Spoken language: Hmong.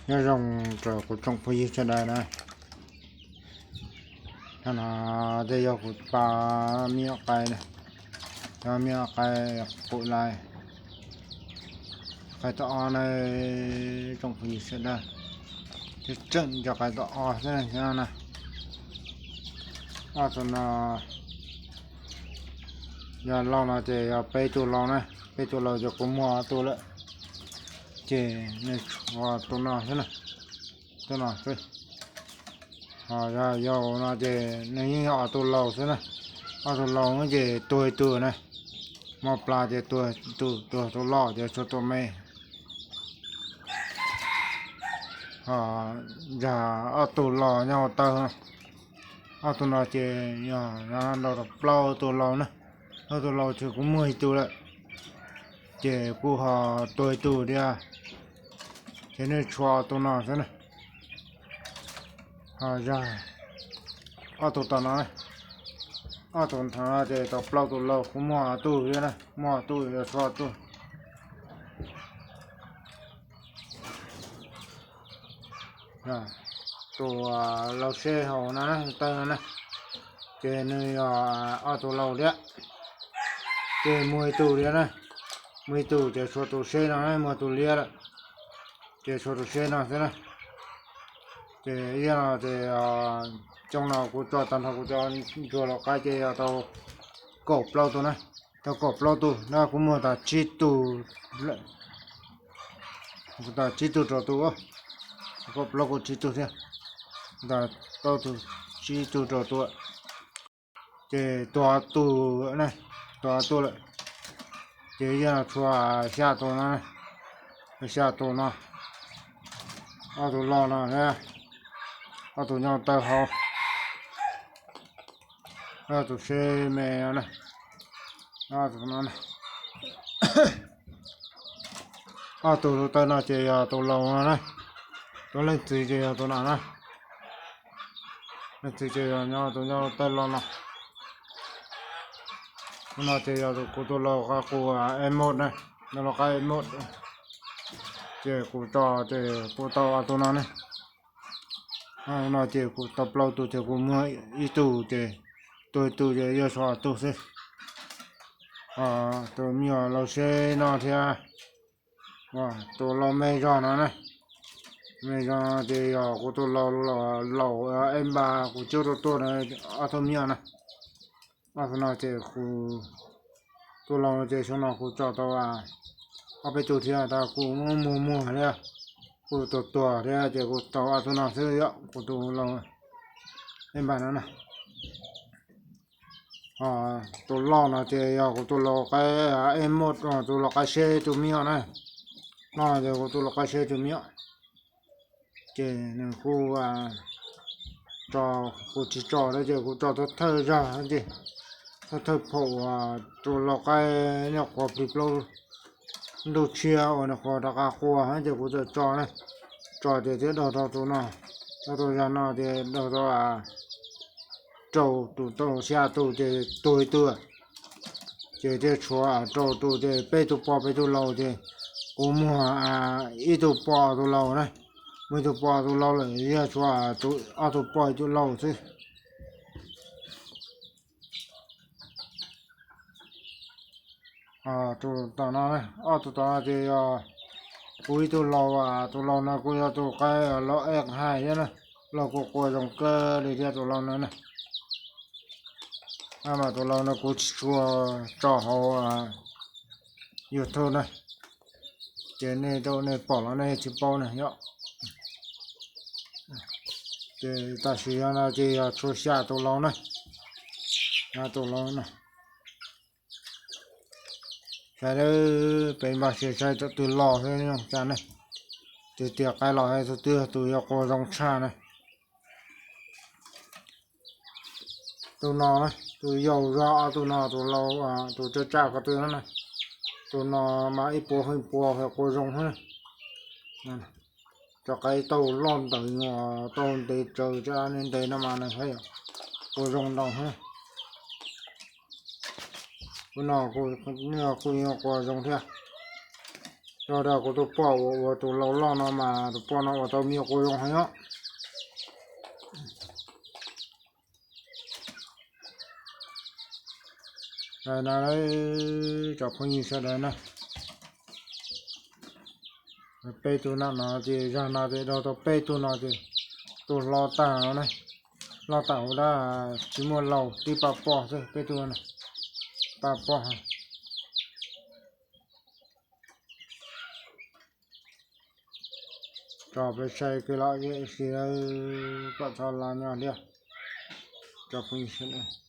Nyob zoo rau kuv tsoom phooj ywg sawv daws na. Hnub no tej yog kuv pab me nyuam qaib, cov me nyuam qaib qus lais, qaib tawv ob na, tsoom phooj ywg sawv daws. Tseem cov qaib tawv ob xwb na. Ob tug no yog laus no ces yog peb tug laus na, peb tug laus ces kuv muag ob tug lawm, ces nws tshuav tus no xwb na, tus no xwb. Ho yog yau no ces nws yeej yog ob tug laus xwb na, ob tug laus ces tuag ib tug na, mob plab ces tuag ib tug, tuag tus loj ces tshuav tus me. Ho yog ob tug laus nyob hauv taw, ob tug no ces yog nrau rau plaub tug laus na, plaub tug laus ces kuv muag ib tug lawm, ces kuj ho tuag ib tug thiab, ces nws tshuav tus no xwb na. Ho yog ob tug tom no, ob tug tom no ces tau plaub tug laus kuv muag ob tug thiab na, muag ob tug yuav tshuav ob tug. Tus laus seb hauv no na, taw no na, ces nws yog ob tug laus thiab, ces muag ib tug thiab na, muag ib tug ces tshuav tus seb no na, muag tus liab lawm, ces tshuav tus seb no xwb na. Ces ib yam no ces xyoo no kuv tso tag nrho kuv cov ntsuag lau qaib ces yog tau kaum plaub tug na, tau kaum plaub tug na, kuv muag tas tsib tug lawm, kuv tas tsib tug rau tus, kaum plaub kuv tsib tug thiab, tas plaub tug, tsib tug rau tus, ces tuag ob tug, tuag ob tug lawm, ces yog tshuav xya tus no, xya tus no, ob tug loj no thiab, ob tug nyob taw hauv, ob tug seb me no, ob tug tus taw no ces yog tus laus no na, tus leej txiv ces yog tus no na, leej txiv ces yog nyob tus nyob taw los no. Tus no ces yog kuv tus laus qab qus eb mos na, tus laus qab eb mos, ces kuv tso ces kuv tau ob tug no ne. No ces kuv tau plaub tug ces kuv muag ib tug ces tuag ib tug ces yog tshuav ob tug xwb. Tus me nyuam laus seb no thiab, tus laus me zog no na, me zog no ces yog kuv tus laus, laus eb npas kuv cub rau tuaj na, ob tug me nyuam na. Ob tug no ces kuv tus laus no ces xyoo no kuv tso tau ob peb tug thiab, tas kuv muag muag thiab, kuv tuag tuag thiab ces kuv tau ob tug no xwb yom, kuv tus laus eb npas no na. Tus loj no ces yog kuv tus laus qaib eb mos, tus laus qaib seb tus me nyuam na. No ces kuv tus laus qaib seb tus me nyuam. Ces nws kuj tso, kuv tsis tso na ces kuv tso thawj thawj zog ces, thawj thawj phaum uas tus laus qaib nyob quas plig plaub ntuj tshiab uas nws quas rov qab quas ces kuv txawm tso na. Tso ces thiaj daug tau tus no, tau tus zog no ces daug tau rau tus, tau xya tus ces tuag ib tug, ces thiaj tshuav rau tus ces peb tug poj peb tug laus ces kuv muag ib tug poj tus laus na, muag ib tug poj tus laus lawm yog tshuav ob tug poj ib tug laus xwb. Tus tom no, ob tug tom no ces yog kuv ib tug laus, tus laus no kuj yog tus qaib laus eb hais thiab na, laus kuj quas zoo kawg li thiab tus laus no na. Mas tus laus no kuv tsis tshua tso hauv YouTube na, ces nej, nej pom los nej tsis paub na yom. Ces tam sim no ces yog tshuav xya tus laus na, xya tus laus no. Saib peb npaj siab saib tus twg los xwb no cas ne. Tus tias qaib los xwb, tus twg tus yog quas zoo tshaj na. Tus no na, tus yau zog ob tug no, tus laus, tus tsawg tsaj ko tw no na. Tus no mas ib puas hwj puas quas zoo na. Cov qaib taug loj ntawd, taug ntev tsawv, tsab ntev no mas nws quas zoo ntau na. Tus no kuj yog quas zoo thiab. Coj rau kuv tus poj uas ua tus lau loj no mas tus poj no ua tau me nyuam quav zoo heev os. Aws, no cov phooj ywg sawv daws na, peb tug no no ces zag no ces dhau tau peb tug no ces tus hlob tag na, hlob tag hauv dab tsis muaj laus, tib pab poj xwb peb tug no, pab poj. Tso peb saib kiag los ib sim, kom txhob los nyob thiab cov phooj ywg sawv daws.